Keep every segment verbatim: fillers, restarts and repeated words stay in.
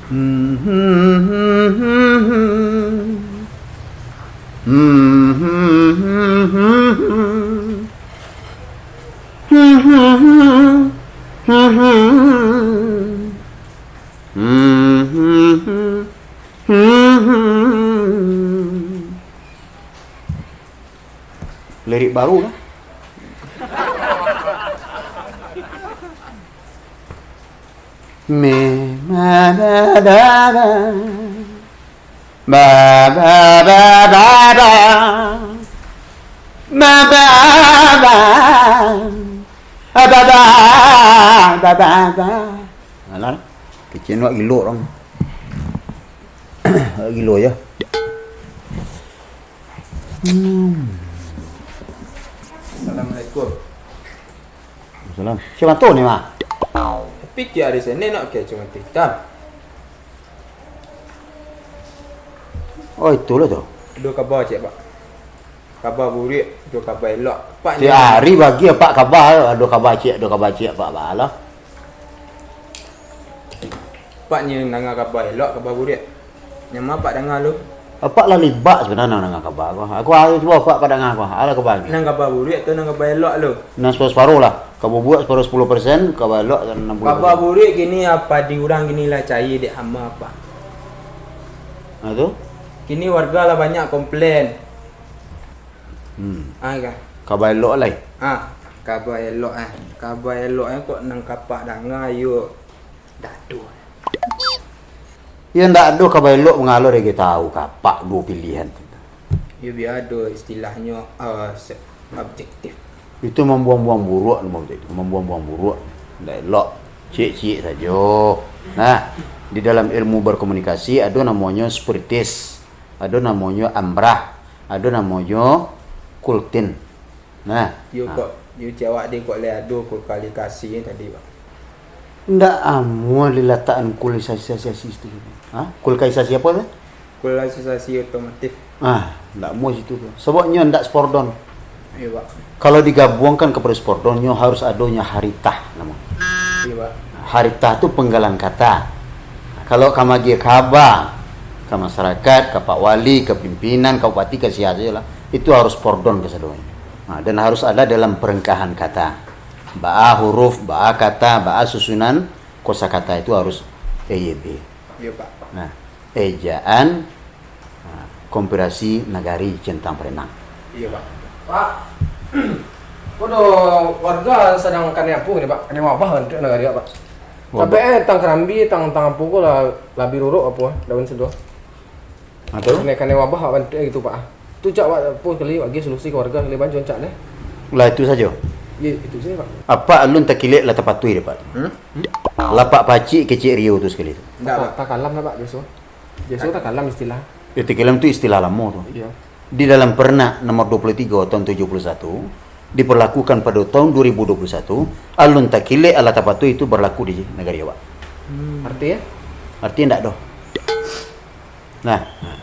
Lirik baru lah. Me ma ba ba ba. Ba ba ba ba ba. Ba ba ba. Ba ba ba ba ba. Alah, kecil nak gilo orang. Gilo ya. Hmm. Assalamualaikum. Salam. Siapa tu ni, Mak? Tapi kia hari Senin nak ke cuma hitam. Oh, itulah tu. Ado kaba ciek, Pak. Kaba buruak, ado kaba elok. Pak Tiap nyo hari bagi apak kaba, ado kaba ciek, ado kaba ciek, Pak, balah. Pak nyo nanga kaba elok, kaba buruak. Nyo ma Pak danga lu? Apak lah libak sabananyo nanga kaba ko. Aku harus cubo apak padanga ko. Alah kaba ni. Nan kaba buruak atau nan kaba elok lu? Nan saparo-saparo lah. Kaba buruak saparo sapuluah persen, kaba elok anam puluah persen. Kaba buruak kini apa di urang kini lah cayia dek hama, Pak. Nah, tu? Kini warga lah banyak komplain. Hmm. Ah, kan? Kaba elok lai? Ah, kaba elok, eh. Kaba elok, eh, kok nan ka Apak danga, yo, ndak ado. Yo, ndak ado kaba elok, mangalo dek tahu ka Apak duo pilihan tu. Yo, bia ado istilahnyo, eh, se-, objektif. Itu mambuang-buang buruak, mambuang-buang buruak. Ndak elok. Ciek-ciek sajo. Nah, di dalam ilmu berkomunikasi ado namonyo spiritis. Ado namonyo ambrah, ado namonyo kultin. Nah, Yo nah. Kok, yo cawak deh kok lai ado kulkalisasi tadi, Pak. Ndak amuah dilatakan kulisasi situ. Ha? Kulkalisasi apa tu? Kulkalisasi otomotif. Ah, ndak amuah situ tu. Sebabnyo ndak spordon. Iyo, Pak. Kalau digabuangkan kepada spordon, nyo harus adonyo haritah namo. Iyo, Pak. Haritah tu penggalan kata. Kalau ka maagiah kaba, ka masyarakat, ka Pak Wali, ka pimpinan, ka bupati, ka sia sajolah, itu harus spordon kasadonyo. Nah, dan harus ada dalam perengkahan kata. Baa huruf, baa kata, baa susunan kosakata itu harus A Y B. Iyo, Pak. Nah, ejaan, ha, Konfederasi Nagari Centang Parenang. Iyo, Pak. Pak, ko do warga sadang kanai apo ko, Pak? Kanai wabah bantuak nagari, Pak. Wabah. Sampai, eh, tang karambi, tang, tang apo ko lah, labiah ruruak apo, daun seduo. Ha, tu? Kanai, kanai wabah bantuak gitu, Pak. Tu cak wak apo kali, bagi solusi ka warga kali, banco cak deh. Lah, itu sajo. Iyo, itu sajo, Pak. Apak alun takilek lah tapatuih deh, Pak. Hmm? Lapak pacik kecek Rio tu sakali tu. Ndak, Pak. Takalam lah, Pak, biaso. Biaso takalam istilah. Ya, takalam tu istilah lamo tu. Iyo. Di dalam Pernak nomor dua puluh tiga tahun tujuh puluh satu, diperlakukan pada tahun dua ribu dua puluh satu, alun takilek alah tapatuih itu berlaku di nagari awak. Hmm. Arti, ya? Arti ndak doh. Nah, nah.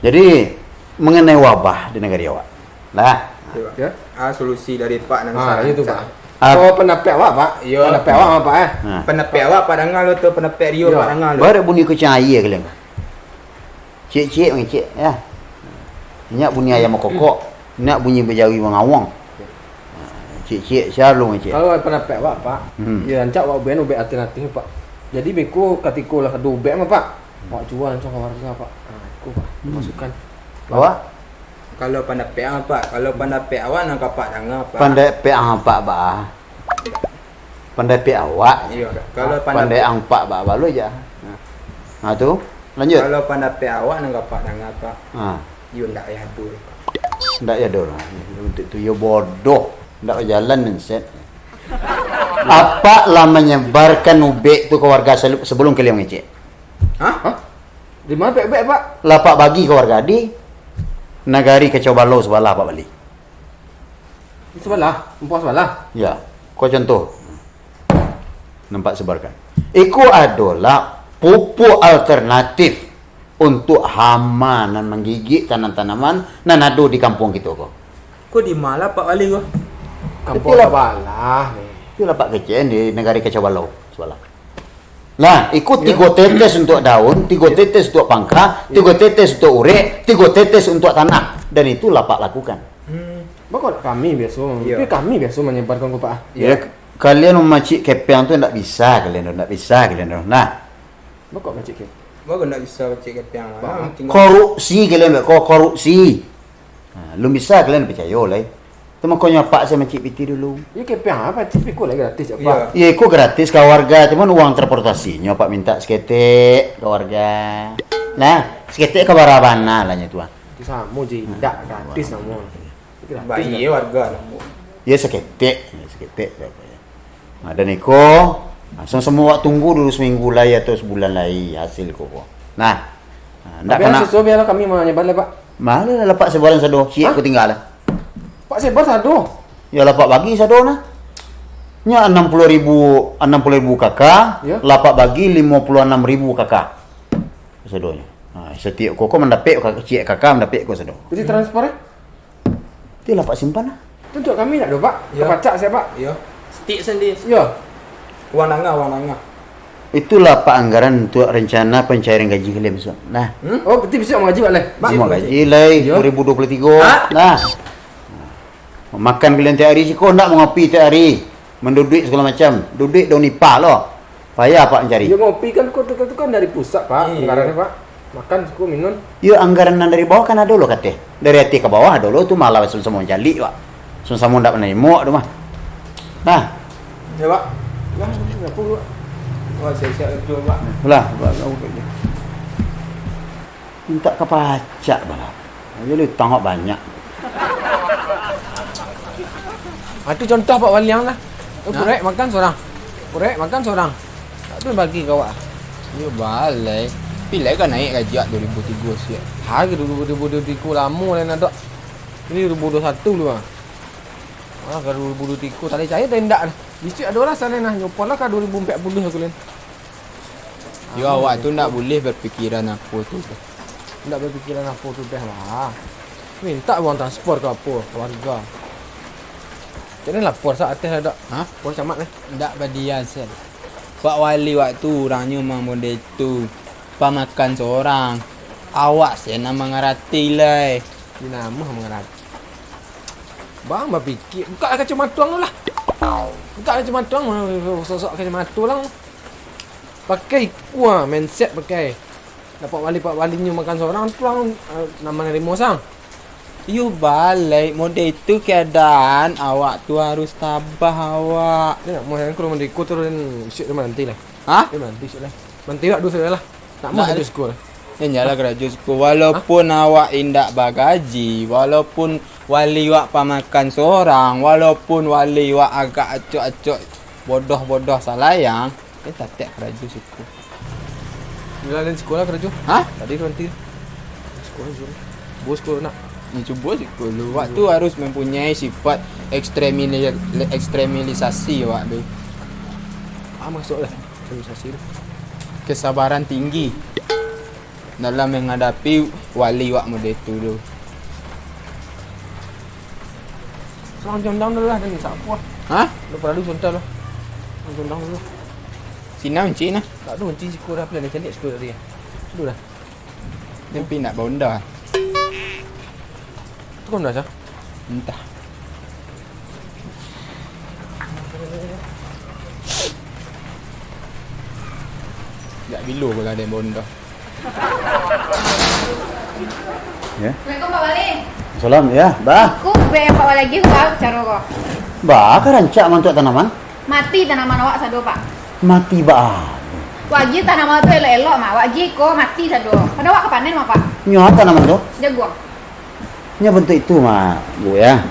Jadi, mengenai wabah di nagari awak. Lah. Iyo, Pak. Ya. Ah, solusi dari Pak nan Ah, saran, itu, Pak. Pak. Ah. Ko pandapek awak, Pak. Iyo. Pandapek awak, Pak, eh. Nah. Pandapek awak, Pak danga lo tu, pandapek Rio, Iyo. Pak danga lo. Baru bunyi kucing aia kalian. Ciek-ciek mangecek, ya. Inyak bunyi ayam bakokok, inyak bunyi bajari mangawang. Ciek-ciek, sia lo mangecek. Kalau pandapek awak, Pak, Hmm. yo rancak awak ubek ubek alternatif, Pak. Jadi beko katiko lah ado ubek mah, Pak. Awak jua langsung ka warga, Pak. Nah, iko, Pak. Hmm. Masukan. Awak? Kalau pandapek ang, Pak, kalau pandapek awak nan ka Apak danga, Pak. Pandapek ang Apak, Pak. Pandapek awak. Iyo, kalau Pandai pandapek ang Apak, Pak, balu aja. Nah. Nah, tu. Lanjut. Kalau pandapek awak nan ka Apak danga, Pak. Ha. Yo ndak payah ado, Pak. Ndak payah ado lah. Untuk tu yo bodoh. Ndak bajalan mindset. Apak lah manyebarkan ubek tu ka warga selu-, sebelum kalian mangecek. Hah? Hah? Di ma ubek, Pak? Lah Apak bagi ka warga di Nagari Kacau Balau sabalah Apak bali. Di sabalah? Ampo sabalah? Ya. Ko contoh. Nan Apak sebarkan. Iko adolah pupuk alternatif untuk hama nan manggigik tanan-tanaman nan ado di kampuang kito ko. Ko di ma lah Apak bali ko? Kampuang Itulah. sabalah ni. Itulah Apak kecek di Nagari Kacau Balau sabalah. Nah, iko tigo tetes untuak daun, tigo tetes untuak pangka, tigo tetes untuak urek, tigo tetes untuak tanah. Dan itu lapak lakukan. Hmm. Bako kami biaso, tapi kami biaso manyebarkan ko, Pak. Ya, kalian mamacik kepeang tu ndak bisa kalian tu, ndak bisa kalian tu. Nah. Bako macik kepeang? Bako ndak bisa macik kepeang. Korupsi. Kalian ko-, korupsi. Nah, lun bisa kalian picayo lai. Tu makonyo apak se macik piti dulu. Iyo, kepeang apo? Tapi ko lai gratis, Pak. Iyo, iko gratis ka warga, cuman uang transportasinyo apak minta saketek ka warga. Nah, saketek ka bara bana lah nyo tu, ah. Itu samo je, indak gratis samo. Gratis. Iyo, warga lah. Iyo, saketek, saketek. Nah, dan iko, nah, samo-samo awak tunggu dulu saminggu lai atau sabulan lai hasil ko. Nah, nah, ndak kana. Susu bialah kami manyebar lah, Pak. Malah lah, Pak, sebaran sado, siek ko tingga lah. Pak, sebar sado? Ya, lapak bagi sado nah. Nya anam puluah ribu, anam puluah ribu K K, lapak bagi limo puluah anam ribu K K. Sadonyo. Ha, satiok ko, ko mandapek, ciek K K mandapek ko sado. Jadi transfer, eh? Ti lapak simpan lah. Untuak kami ndak do, Pak? Kapacak sia, Pak? Iyo. Stik sandi. Iyo. Uang nangah, uang nangah. Itulah, Pak, anggaran untuak rencana pencairan gaji kalian bisuak. Nah. Hmm? Oh, berarti bisuak mangaji, Pak, lai? Bisuak mangaji, lai, iyo. Dua ribu dua puluh tiga. Ha? Nah. Makan kalian tiap hari siko, ndak mangopi tiap hari. Manduduik sagalo macam. Duduik daun nipah lo. Payah, Pak, mancari. Yo, ngopi kan ko tu, tu kan dari pusat, Pak. Iyo. Anggaran, Pak. Makan siko, minum. Yo, anggaran nan dari bawah kan ado lo kateh. Dari ateh ka bawah ado lo tu, malah samo-samo mancaliak, Pak. Samo-samo ndak manarimo tu mah. Nah. Ya, Pak. Lah, ngapo, Pak? Wah, siap-siap tu, Pak. Lah, Pak, kau kerja. Mintak ka pacak bana. Ajo lu utang awak banyak. Ah, tu contoh Pak Wali ang lah. Tu kurek makan sorang. Kurek makan sorang. Tak tu bagi ka awak. Iyo balai. Pilai ka naik gaji awak dua ribu tigo siap. Ha, dua ribu tigo lamo lai nak dok. Ini dua ribu dua puluh satu lu ah. Ah, ka dua ribu dua puluh tigo, tak cayok tak indak lah. Bisuak ado lah salah nah, nyopot lah ka dua ribu empat puluh aku lain. Yo, awak tu ndak buliah bapikiran apo tu doh. Ndak bapikiran apo tu doh lah. Mintak uang transpor ka apo, ka warga. Cak ni lapor sa ateh lah, Dok. Hah? Lapor camat ni. Ndak badian, Sel. Pak Wali wak tu urangnyo memang model tu. Pamakan sorang. Awak se nan mangarati lai. Di namo mangarati? Bang bapikia. Buka kacamata ang tu lah. Buka kacamata ang, sosok kacamata lah. Pakai ikua, mindset pakai. Dapek wali, pak walinyo makan sorang tu ang, eh, nan manarimo sang. Iyo balai, model itu keadaan, awak tu harus tabah awak. Yo, nak, mau yang kalau mandeko tu, dan isuk tu mananti lah. Hah? Dia mananti isuk lah. Mananti awak dulu sudah lah. Nak mau karajo siko lah. Yo, nyalah karajo siko. Walaupun awak indak bagaji, walaupun wali awak pamakan sorang, walaupun wali awak agak acok-acok, bodoh-bodoh salayang, Dia tatek karajo siko. Bila lain siko lah karajo. Hah? Tadi tu nanti. Siko lah suruh. Bos siko nak. Ni cubo siko lu. Wak tu harus mempunyai sifat ekstremili-, ekstremilisasi wak tu. Ah, masuk lah. Ekstremilisasi tu. Kesabaran tinggi dalam menghadapi wali wak model tu tu. Sorang condang dulu lah, dan sapo lah. Hah? Lu perlu contoh lah. Sorang condang dulu. Sina kunci nah. Tak ada kunci siko dah, pilihan cantik siko tadi. Dulu lah. Tapi nak bawa Honda. Tu kau dah sah? Entah. Jak bilo ko lah den bondoh. Ya. Assalamualaikum, Pak Wali. Salam, ya, bah. Ku be Pak Wali lagi, ku tahu caro ko. Bah, ka rancak mantuak tanaman? Mati tanaman awak sado, Pak. Mati baa? Wak agiah tanaman tu elok-elok, mah. Wak agiah ko mati sado. Pado awak ka panen, mah, Pak. Nyo a tanaman tu? Jaguang. Nyo bantuak itu mah, Bu, ya.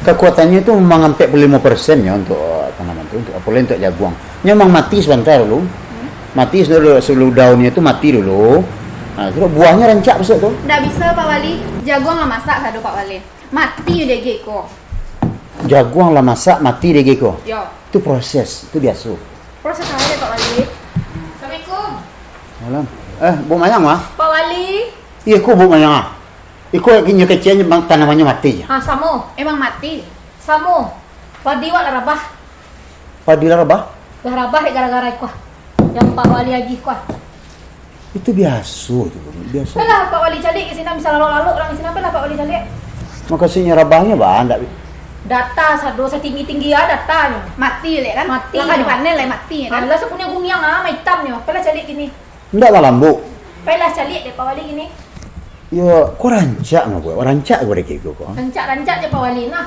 Kakuatannyo tu memang ampek puluah limo persen nyo untuk tanaman tu, untuk, apolai untuk jaguang. Nyo memang mati sabanta dulu. Hmm. Mati dulu, dulu daunnyo tu mati dulu. Nah, terus buahnyo rancak bisuak tu. Ndak bisa, Pak Wali. Jaguang lah masak sado, Pak Wali. Mati nyo diagiah iko. Jaguang lah masak, mati diagiah iko. Yo. Tu proses, tu biaso. Proses apo, Pak Wali? Assalamualaikum. Malam. Eh, Buk Mayang mah? Pak Wali. Iyo, ko Buk Mayang ah. Iko nyo kecek, tanamannyo mati. Ha, samo. Emang mati. Samo. Padi wak lah rabah. Padi lah rabah? Lah rabah dek gara-gara iko. Yang Pak Wali agih ko ah. Itu biaso tu, biaso. Apalah Pak Wali caliak ka sinan, bisa lalok-lalok urang ka sinan, apalah Pak Wali caliak. Mukasuiknyo rabahnyo baa, ndak bi- Data sado satinggi-tinggi ah datanyo. Mati lek kan? Mati. Lah ka dipanen lai mati kan? Alah, sapunyo guniang ah, maitamnyo. Apalah caliak kini. Ndak lah lambuk. Pailah caliak dek Pak Wali kini. Yo, ko rancak mah buek. Rancak ko dek iko ko. Rancak-rancak je Pak Wali nah.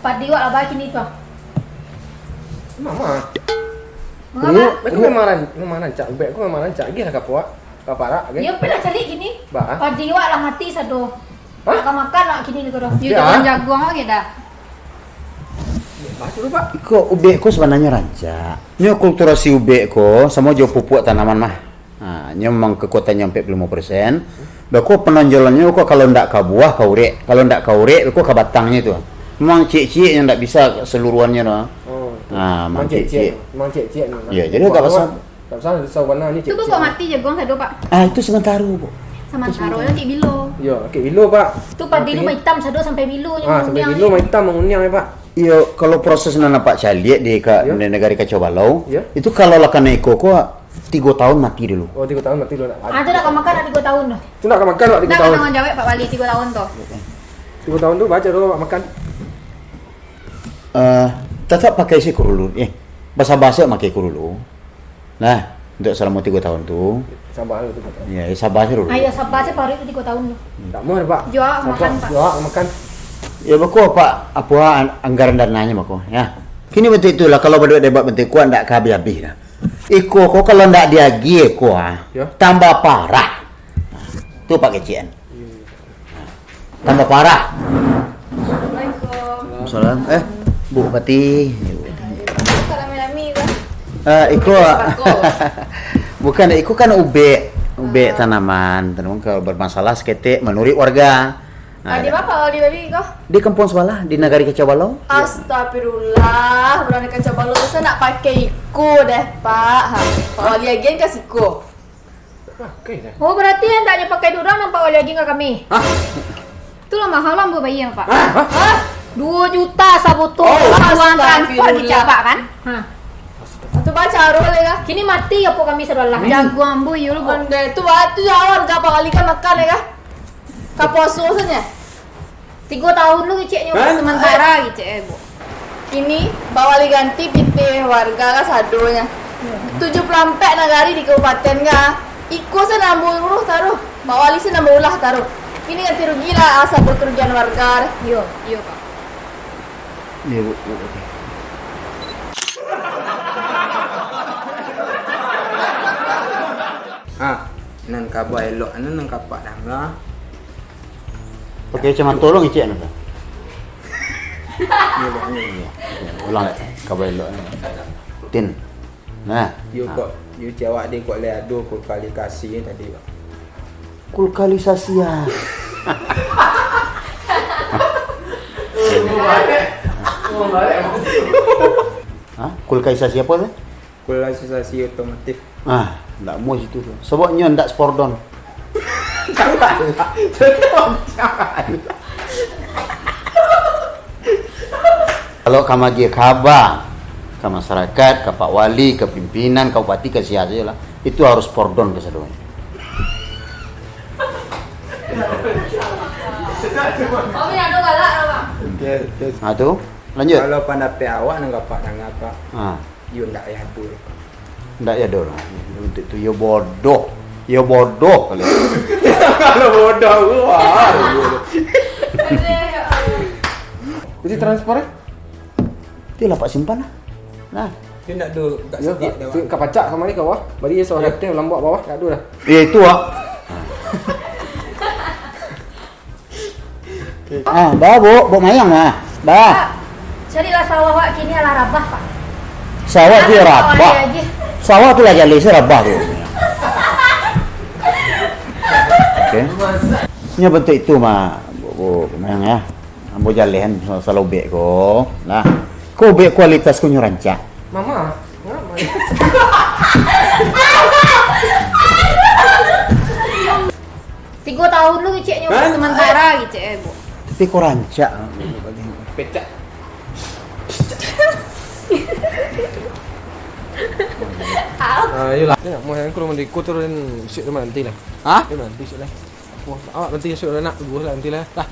Padi wak lah baa kini tu ah. Mama. Mangapa? Iyo. Aku memang ran-, memang rancak. Ubek aku memang rancak. Agiah lah ka puak. Ka parak, oke? Yo, pailah caliak kini. Baa? Padi wak lah mati sado. Hah? Ka makan wak kini ko doh. Yo, yo, jangan jaguang lagi dah. Baco dulu, Pak. Iko ubek ko sabananyo rancak. Nyo kultivasi ubek ko samo jo pupuak tanaman mah. Ha, nyo memang kekuatannyo ampek puluah limo persen. Beko penonjolannyo ko kalau ndak ka buah, ka urek. Kalau ndak ka urek, beko ka batangnyo tu. Memang ciek-ciek nyo ndak bisa seluruhannyo tu. Oh. Ha, memang ciek-ciek. Memang ciek-ciek ni. Yo, jadi agak basah. Tak usah risau bana ni, ciek-ciek. Tu beko mati jaguang sado, Pak? Ah, itu sementara, Bu. Sementara, yo, cik bilo. Yo, cik bilo, Pak. Tu padi tu maitam sado sampai bilo nyo. Ah, sampai bilo maitam manguniang yo, Pak. Iyo, kalau proses nan apak caliak di ka-, di nagari Kacau Balau, itu kalau lah kanai iko ko, tigo tahun mati dulu. Oh, tigo tahun mati dulu. Ah, tu ndak ka makan nak tigo tahun tu. Tu ndak ka makan nak tigo tahun. Ndak ka tangguang jawab Pak Wali tigo tahun tu. Tigo tahun tu baco dulu makan. Eh, tatap pakai siko dulu. Eh, basabasa makai ko dulu. Nah, untuk salamo tigo tahun tu. Saba dulu tigo tahun. Ya, ya, saba sajo dulu. Ayo, saba sajo paruik tu tigo tahun tu. Ndak muah, Pak. Jual makan, Pak. Jual makan. Ya, beko, Pak, apo an-, anggaran dananyo beko, ya. Kini bantuak itulah, kalau baduek debat bantuak iko ndak ka abih-abih dah. Iko ko kalau ndak diagiah ko, ah, tambah parah. Nah, tu Pak Kecek an. Tambah parah. Assalamualaikum. Salam. Eh, Bu Pati. Salam lami, Bang. Ah, iko. Bukan, iko kan ubek, ubek tanaman. Tanaman kalau bermasalah saketek manuruik warga. Ah, di ma Pak Wali babi ko? Di kampuang sabalah, di Nagari Kacau Balau. Astagfirullah, urang di Kacau Balau tu sa nak pakai iko deh, Pak. Ha, Pak Wali agian ka siko. Pakai dah. Oh, berarti andaknyo pakai duit urang nan Pak Wali agian ka kami. Hah? Itulah mahal lah ambo bayia, Pak. Hah? Hah? Duo juta sabotol. Oh. Uang transfer di Cak Pak, kan? Ha. Tu bacaro lai lah. Kini mati apo kami sadolah. Hmm. Jago ambo iyo lo, Bu. Ondeh, tu batu jawab ka Pak Wali ka makan lai kah? Ka poso sajo. Tigo tahun lu keceknyo, Bang, sementara kecek, eh, Bu. Kini, Pak Wali ganti pitih warga kasadonyo. Tujuah puluah ampek nagari di kabupaten ka. Iko sa nan ambo uruih taruih. Pak Wali sa nan ambo ulah taruih. Kini ganti rugi lah, asa karugian warga. Iyo, iyo, Pak. Iyo, Bu. Ha, nan kaba elok, anu nan kapak danga. Pakai kacamato lo ngecek anu tu. Iyo, Pak, anu. Iyo. Ulang, kaba elok. Tin. Nah. Yo, kok, yo cewek dek kok lai ado kulkalisasi tadi, Pak. Kulkalisasi ah. Hah? Kulkalisasi apo tu? Kulkalisasi otomotif. Ah, ndak muah situ tu. Sababnyo ndak spordon. Kalau ka magiah kaba, ka masyarakat, ka Pak Wali, ka pimpinan, ka bupati, ka sia sajolah, itu harus spordon kasadonyo. Oke, oke. Ha, tu, lanjut. Kalau pandapek awak nan Bapak danga, Pak. Ha. Yo ndak payah ado. Ndak payah ado lah. Untuk tu yo bodoh. Yo bodoh kali. Kalau bodoh, wah. Jadi transfer, eh? Tu lah Pak simpan lah. Nah. Dia nak do kat yo, setiap kat, dah, Pak. Kat pacak kamari ka bawah. Bari yo saurang teh lambak bawah, ndak ado dah. Yo itu ah. Ah, ba, Bu, Bu Mayang mah. Ba. Pak, carilah sawah wak kini alah rabah, Pak. Sawah tu yo rabah. Sawah tu lah jaleh se rabah tu. Oke. Nyo bantuak itu mah, Bu, Bu Mayang yo. Ambo jaleh kan, sa-, salobek ko. Nah, ko ubek kualitas ko nyo rancak. Mama, ngapa? Tigo tahun lu keceknyo, Hah? Sementara kecek, eh, Bu. Tapi ko rancak. Pecah. Pecah. Ah, iyolah. Ni nak mau aku mandi, aku turun bisuak tu nanti lah. Ha? Dia nanti bisuak lah. Wah, awak nanti bisuak lah nak, gua lah nanti lah. Lah.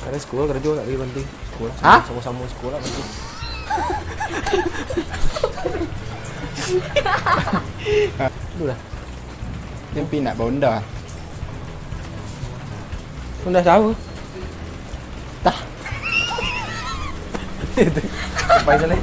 Ada sekolah, kerja tak boleh berhenti. Sekolah, ha? Sama-sama sekolah berhenti. Aduh lah. Dia pi nak bawa Honda. Honda siapa? Tah. Itu. Apa itu, Leh?